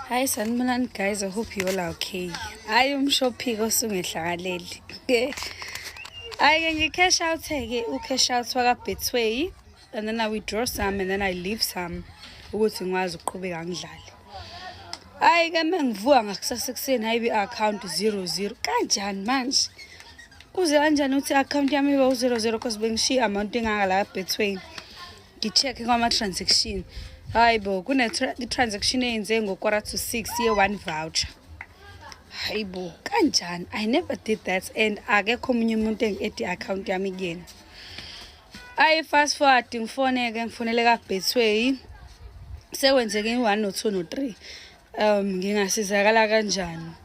Hi, sanibonani guys. I hope you all are okay. Hayi, umshophiko osungehlakaleli. Hayi ke, ngi-cash out ke, u-cash out waka Betway, and then I withdraw some and then I leave some ukuthi ngikwazi ukuqhubeka ngidlale. Hayi ke, mengivuka ngakusasa ekuseni, hayi, i-account 00. Kanjani manje? Kuze kanjani ukuthi i-account yami ibe u-00, because bengishiya amount engaka la Betway? Ngi-check kwama-transaction. Hayi bo, kune-transaction eyenziwe ngo-5:45 ye-one voucher. Hayi bo, kanjani? I never did that and akekho omunye umuntu engi-add i-account yami kuyena. Ayi, fast forward, ngifone-ke, ngifonele ka-Betway, sekwenzeke i-one, no-two, no-three, ngingasizakala kanjani?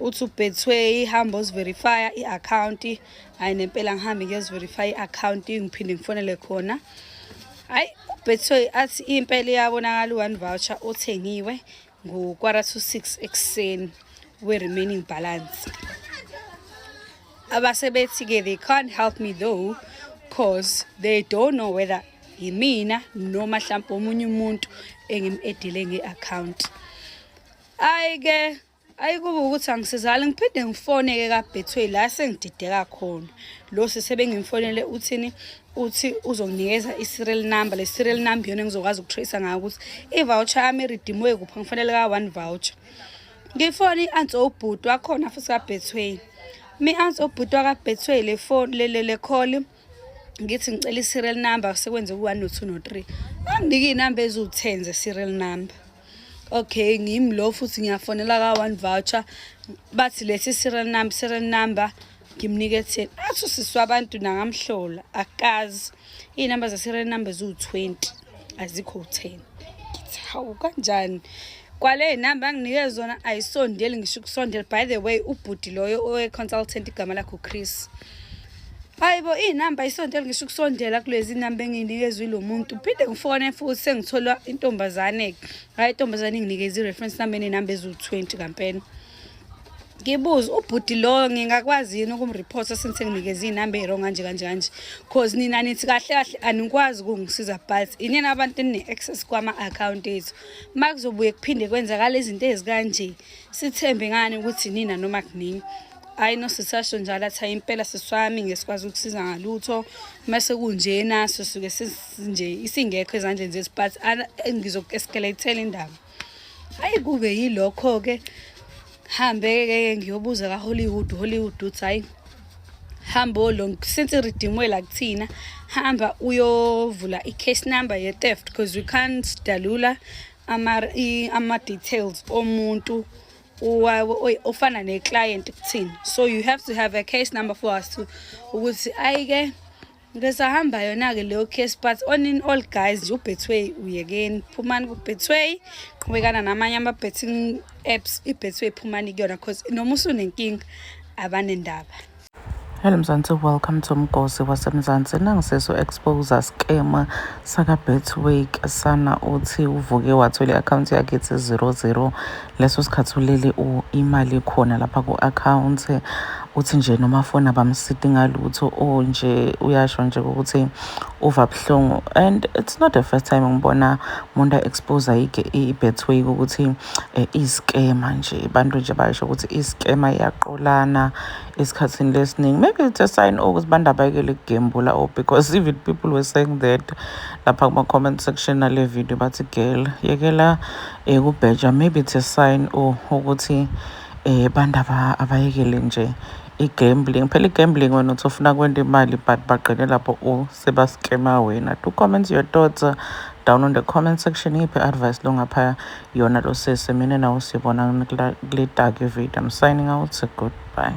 Uthi uBetway, hamba uzi-verify i-account. Hhayi, nempela ngihambe ngiyozi-verify i-account, ngiphinde ngifonele khona. Hhayi, uBetway athi impela iyabonakala u-one voucher othengiwe ngo-5:45 ekuseni we-remaining balance. Abasebethi-ke they can't help me though, 'cause they don't know whether yimina noma hlampe omunye umuntu engim-add-ile nge-account. Hhayi-ke, ayi, kube ukuthi angisizakali, ngiphinde ngifone-ke ka-Betway la sengidideka khona. Lo sisi bengimfonele uthini? Uthi uzonginikeza i-serial number. Le serial number iyona engizokwazi uku-trace-a ngayo ukuthi i-voucher yami i-redeem-we kuphi. Ngifonele ka-one voucher. Ngifone, i-answer ubhuti wakhona futhi ka-Betway. Mi-answer ubhuti waka-Betway le phone, le call, ngithi ngicela i-serial number, sekwenze ku-one, no-two, no-three. Anginike iy'namba eziwu-10 ze-serial number. Okay, ngimi lo futhi ngiyafonela ka-one voucher, bathi lesi serial number, serial number ngimnike 10. Athi usisi wabantu nangamhlola, akazi iy'namba ze-serial number ziwu-20, azikho 10. Ngithi hawu, kanjani? Kwale namba anginike zona ayisondeli ngisho ukusondela. By the way, ubhuti loyo owe-consultant igama lakhe uChris. Hayi bo, iy'namba ayisondeli ngisho ukusondela kulezi namba engiyinikezwe ilo muntu. Phinde ngifone futhi, sengithola intombazane-ke. Hhayi, intombazane inginikeze i-reference number eney'namba eziwu-20 kampela. Ngibuze ubhuti lo, ngingakwazi yini ukum-report-a since enginikeze iy'namba ey'wrong kanje kanje kanje? 'Cause nina nithi kahle kahle anikwazi ukungisiza, but inina abantu enine-access kwama-akhawunti ethu. Uma kuzobuye kuphinde kwenzakala izinto ezikanje, sithembe ngani ukuthi nina noma kunini? Hhayi, nosisi asho njalo, athi hhayi, impela sisi wami, ngesikwazi ukusiza ngalutho. Mase kunjena sisuke nje isingekho ezandleni zethu, but ngizoku-escalate-ela indaba. Hhayi, kube yilokho-ke. Hambe-ke ngiyobuza ka-Hollywood. Hollywood uthi hhayi, hamba since i-redeem-we la kuthina, hamba uyovula i-case number ye-theft, because we can't dalula ama-details omuntu ofana ne-client kuthina, so you have to have a case number for us to ukuthi. Ayi-ke, ngisahamba yona-ke leyo case. But all in all guys, nje uBetway uyekeni, phumani ku-Betway, qhubekana namanye ama-betting apps. I-Betway phumani kuyona, 'cause noma usunenkinga abanendaba. Hello Mzansi, welcome to Mgosi waseMzansi. Nangiseso expose scam saka Betway sana. Uthi uvuke wathola i-account yakhe ithi 00, leso sikhathi ulele, imali khona lapha ku-account. Uthi nje noma fona abamsiti ngalutho, o nje uyasho nje ukuthi uva buhlungu. And it's not the first time ngibona umuntu expose i-Betway ukuthi i-scam nje. Bantu nje bayasho ukuthi i-scam iyaqolana esikhathini lesiningi. Maybe it's a sign ukuthi bantu abayekele ukugembula, or because even people were saying that lapha kuma-comment section nale video, bathi girl, yekela kubheja. Maybe it's a sign or ukuthi bantu abayekele nje i-gambling. Phela i-gambling, wena uthi ufuna kwenta imali, but bagqine lapho seba-scam-a wena. Do comment your thoughts down on the comment section. Iyiphi i-advice longapha yona lo sisi? Mina nawe sibona kule dark video. I'm signing out, goodbye.